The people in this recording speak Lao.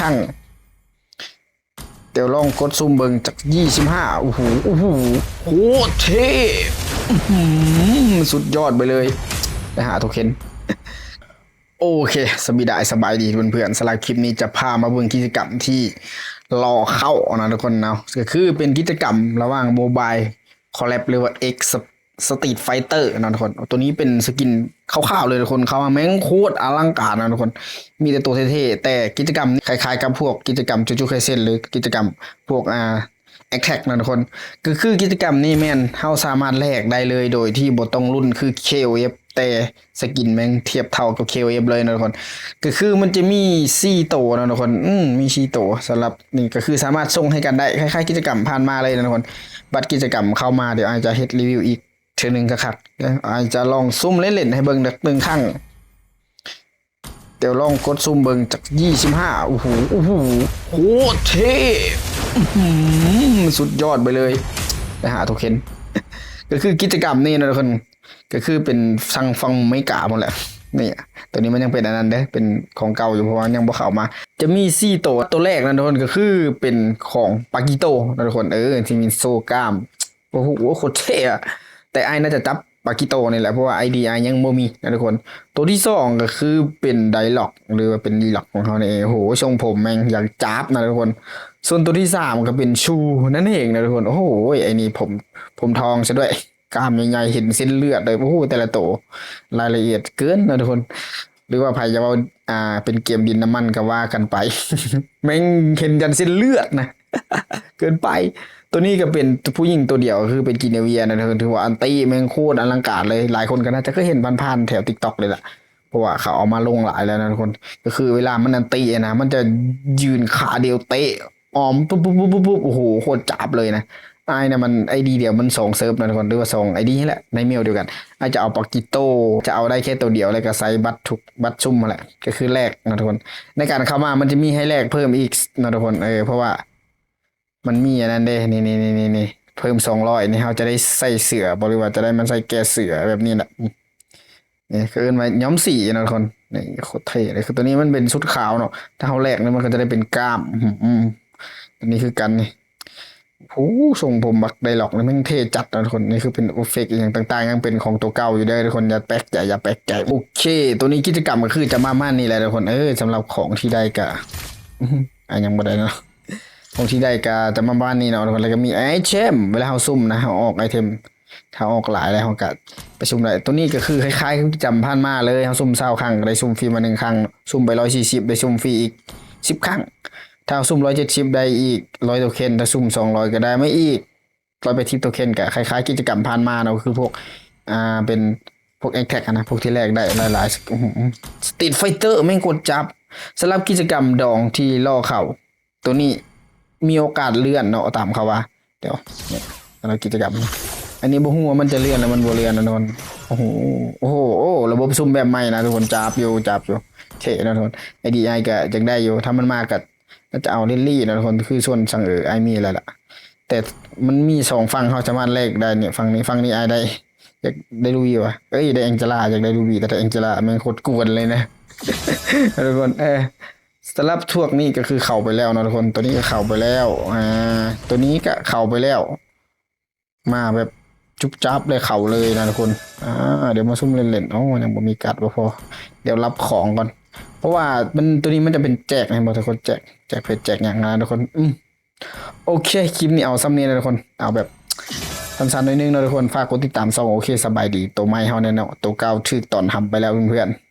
ຄັ້ງ. ດຽວລອງກົດຊຸ່ມເບິ່ງຈັກ ຊາວຫ້າ. ໂອ້ໂຫ ໂອ້ໂຫ ໂຄດເທ່ ອືມ ສຸດຍອດໄປເລີຍ. ໄດ້ຫ້າໂທເຄັນ. ໂອເຄ ສະບາຍດີ ສະບາຍດີເພື່ອນໆ. ສຳລັບຄລິບນີ້ຈະພາມາເບິ່ງກິດຈະກຳທີ່ລໍເຂົ້າເນາະທຸກຄົນເນາະ, ກໍຄືເປັນກິດຈະກຳລະຫວ່າງ Mobile Collab ຫຼືວ່າ X Street Fighter ເນາະທຸກຄົນ. ຕົວນີ້ເປັນສະກິນຂາວໆເລີຍທຸກຄົນ, ເຂົ້າມາແມ່ງໂຄດອະລັງການເນາະທຸກຄົນ, ມີແຕ່ຕົວເທ່ໆ. ແຕ່ກິດຈະກຳນີ້ຄ້າຍໆກັບພວກກິດຈະກຳ Jujutsu Kaisen ຫຼືກິດຈະກຳພວກ ອ່າ Attack ເນາະທຸກຄົນ. ກໍຄືກິດຈະກຳນີ້ແມ່ນເຮົາສາມາດແລກໄດ້ເລີຍໂດຍທີ່ບໍ່ຕ້ອງລຸ້ນຄື KOF ແຕ່ສະກິນແມ່ງທຽບເທົ່າກັບ KOF ເລີຍເນາະທຸກຄົນ. ກໍຄືມັນຈະມີສີ່ໂຕເນາະທຸກຄົນ, ອືມ ມີສີ່ໂຕ. ສຳລັບນີ້ກໍຄືສາມາດສົ່ງໃຫ້ກັນໄດ້ ຄ້າຍໆກິດຈະກຳຜ່ານມາເລີຍເນາະທຸກຄົນ. ບັດກິດຈະກຳເຂົ້າມາ ດຽວອ້າຍຈະເຮັດຣີວິວອີກເທື່ອໜຶ່ງຄັກໆ. ດຽວອ້າຍຈະລອງຊຸ່ມເລ່ນໆໃຫ້ເບິ່ງຈັກໜຶ່ງຄັ້ງ. ດຽວລອງກົດຊຸ່ມເບິ່ງຈັກ ຊາວຫ້າ. ໂອ້ໂຫ ໂອ້ໂຫ ໂຄດເທ່ ອືມ ສຸດຍອດໄປເລີຍ. ໄດ້ຫ້າໂທເຄັນ. ກໍຄືກິດຈະກຳນີ້ເນາະທຸກຄົນ, ກໍຄືເປັນທາງຝັ່ງອາເມລິກາພຸ້ນແຫຼະ. ນີ້ ຕົວນີ້ມັນຍັງເປັນອັນນັ້ນເດ້ ເປັນຂອງເກົ່າຢູ່ ເພາະວ່າຍັງບໍ່ເຂົ້າມາ. ຈະມີສີ່ໂຕ, ໂຕແລກເນາະທຸກຄົນ ກໍຄືເປັນຂອງປາກິໂຕເນາະທຸກຄົນ, ເອີ ທີ່ມີໂຊກ້າມ. ໂອ້ໂຫ ໂຄດເທ່ອະ. ແຕ່ອ້າຍໜ້າຈະຈັບປາກິໂຕນີ້ແຫຼະ ເພາະວ່າໄອດີອ້າຍຍັງບໍ່ມີນະທຸກຄົນ. ໂຕທີສອງກໍຄືເປັນໄດລັອກ ຫຼືວ່າເປັນດີລັອກຂອງເຮົານີ້ເອງ. ໂອ້ໂຫ ຊົງຜົມແມ່ງຢ່າງຈັບນະທຸກຄົນ. ສ່ວນໂຕທີສາມກໍເປັນຊູນັ້ນເອງນະທຸກຄົນ. ໂອ້ໂຫ ໄອ້ນີ້ຜົມ ຜົມທອງຊະດ້ວຍ, ກ້າມໃຫຍ່ໆ ເຫັນເສັ້ນເລືອດເລີຍ. ໂອ້ໂຫ ແຕ່ລະໂຕລາຍລະອຽດເກີນນະທຸກຄົນ. ຫຼືວ່າໃຜຈະເວົ້າ ອ່າ ເປັນເກມດິນນ້ຳມັນກໍວ່າກັນໄປ, ແມ່ງເຫັນຢັນເສັ້ນເລືອດນະ ເກີນໄປ. ໂຕນີ້ກໍເປັນຜູ້ຍິງໂຕດຽວ ກໍຄືເປັນກິເນເວຍນະ, ຖືວ່າອັນຕິແມ່ງໂຄດອະລັງການເລີຍ. ຫຼາຍຄົນກໍໜ້າຈະເຄີຍເຫັນຜ່ານໆແຖວ TikTok ເລີຍລະ, ເພາະວ່າເຂົາເອົາມາລົງຫຼາຍແລ້ວນະທຸກຄົນ. ກໍຄືເວລາມັນອັນຕິນະ ມັນຈະຢືນຂາດຽວເຕະ ອອມ ປຸບໆໆໆ ໂອ້ໂຫ ໂຄດຈັບເລີຍນະ. ອ້າຍນະ ມັນໄອດີດຽວ ມັນສອງເສີບນະທຸກຄົນ ຫຼືວ່າສອງໄອດີນີ້ແຫຼະ ໃນເມວດຽວກັນ. ອ້າຍຈະເອົາປາກິໂຕ ຈະເອົາໄດ້ແຄ່ໂຕດຽວ ແລ້ວກໍໃສ່ບັດທຸກ ບັດຊຸ່ມຫັ້ນແຫຼະ ກໍຄືແລກນະທຸກຄົນ. ໃນການເຂົ້າມາມັນຈະມີໃຫ້ແລກເພີ່ມອີກນະທຸກຄົນ, ເອີ ເພາະວ່າມັນມີອັນນັ້ນເດ້ ນີ້ໆ ເພີ່ມສອງຮ້ອຍນີ້ ເຮົາຈະໄດ້ໃສ່ເສື້ອບໍ່ ຫຼືວ່າຈະໄດ້ມາໃສ່ແກ້ເສື້ອແບບນີ້ແຫຼະ. ນີ້ເຂົາເອີ້ນວ່າຍ້ອມສີເນາະທຸກຄົນ. ນີ້ໂຄດເທ່ເລີຍ, ຄືຕົວນີ້ມັນເປັນຊຸດຂາວເນາະ, ຖ້າເຮົາແລກນີ້ມັນກໍຈະໄດ້ເປັນກ້າມ. ອືມ ຕົວນີ້ຄືກັນນີ້. ໂອ້ໂຫ ຊົງຜົມບັກໄດລັອກນີ້ແມ່ງເທ່ຈັດເນາະທຸກຄົນ. ນີ້ຄືເປັນເອຟເຟັກອີ່ຫຍັງຕ່າງໆ ຍັງເປັນຂອງຕົວເກົ່າຢູ່ເດີທຸກຄົນ, ຢ່າແປກໃຈ ຢ່າແປກໃຈ. ໂອເຄ ຕົວນີ້ກິດຈະກຳກໍຄືຈະປະມານນີ້ແຫຼະທຸກຄົນ. ເອີ ສຳລັບຂອງທີ່ໄດ້ກໍ ອື ອ່າ ຍັງບໍ່ໄດ້ເນາະ. ຂອງທີ່ໄດ້ກໍຈະປະມານນີ້ເນາະທຸກຄົນ. ແລ້ວກໍມີໄອເທມ ເວລາເຮົາຊຸ່ມນະ ເຮົາອອກໄອເທມ ຖ້າອອກຫຼາຍແລ້ວເຮົາກໍໄປຊຸ່ມໄດ້. ຕົວນີ້ກໍຄືຄ້າຍໆຄືຈຳຜ່ານມາເລີຍ, ເຮົາຊຸ່ມຊາວຄັ້ງກໍໄດ້ຊຸ່ມຟຣີມາໜຶ່ງຄັ້ງ, ຊຸ່ມໄປຮ້ອຍສີ່ສິບໄດ້ຊຸ່ມຟຣີອີກສິບຄັ້ງ, ຖ້າເຮົາຊຸ່ມຮ້ອຍເຈັດສິບໄດ້ອີກຮ້ອຍໂທເຄັນ, ຖ້າຊຸ່ມສອງຮ້ອຍກໍໄດ້ມາອີກຮ້ອຍແປດສິບໂທເຄັນ. ກໍຄ້າຍໆກິດຈະກຳຜ່ານມາເນາະ, ຄືພວກ ອ່າ ເປັນພວກ Attack ຫັ້ນນະ, ພວກທີ່ແລກໄດ້ຫຼາຍໆ. ອື Street Fighter ແມ່ງໂຄດຈັບ. ສຳລັບກິດຈະກຳດອງທີ່ລໍເຂົ້າ ຕົວນີ້ມີໂອກາດເລື່ອນເນາະ ຕາມເຂົາວ່າ. ດຽວ ນີ້ ສຳລັບກິດຈະກຳ ອັນນີ້ບໍ່ຮູ້ວ່າມັນຈະເລື່ອນ ຫຼື ມັນບໍ່ເລື່ອນນະທຸກຄົນ. ໂອ້ໂຫ ໂອ້ໂຫ ໂອ້ ລະບົບຊຸ່ມແບບໃໝ່ນະທຸກຄົນ. ຈັບຢູ່ ຈັບຢູ່ ເທ່ເນາະທຸກຄົນ. ໄອດີອ້າຍກໍຢາກໄດ້ຢູ່, ຖ້າມັນມາກໍໜ້າຈະເອົາເລນລີ້ນະທຸກຄົນ, ຄືສ່ວນສັງເອີອ້າຍມີແລ້ວລະ. ແຕ່ມັນມີສອງຝັ່ງ ເຮົາສາມາດແລກໄດ້ນີ້ ຝັ່ງນີ້ ຝັ່ງນີ້ອ້າຍໄດ້ ຢາກໄດ້ລູບີວະ ເອີຍ ໄດ້ແອງເຈລາ, ຢາກໄດ້ລູບີ ແຕ່ໄດ້ແອງເຈລາ ແມ່ງໂຄດກວນເລີຍນະ ທຸກຄົນ. ເອີ ສຳລັບພວກນີ້ກໍຄືເຂົ້າໄປແລ້ວເນາະທຸກຄົນ. ຕົວນີ້ກໍເຂົ້າໄປແລ້ວ ອ່າ ຕົວນີ້ກໍເຂົ້າໄປແລ້ວ. ມາແບບຈຸບຈັບເລີຍ ເຂົ້າເລີຍນະທຸກຄົນ. ອ່າ ດຽວມາຊຸ່ມເລ່ນໆ. ໂອ້ ຍັງບໍ່ມີກາດບໍ່ພໍ, ດຽວລັບຂອງກ່ອນ ເພາະວ່າມັນ ຕົວນີ້ມັນຈະເປັນແຈກ ເຫັນບໍ່ທຸກຄົນ? ແຈກ ແຈກເພດ ແຈກຫຍັງນະທຸກຄົນ. ອື ໂອເຄ ຄລິບນີ້ເອົາສ່ຳນີ້ນະທຸກຄົນ, ເອົາແບບສັ້ນໆໜ້ອຍໜຶ່ງເນາະທຸກຄົນ. ຝາກກົດຕິດຕາມຊ່ອງໂອເຄສະບາຍດີ ໂຕໃໝ່ເຮົາແດ່ເນາະ, ໂຕເກົ່າຖືກຕອນຫຳໄປແລ້ວເພື່ອນໆ.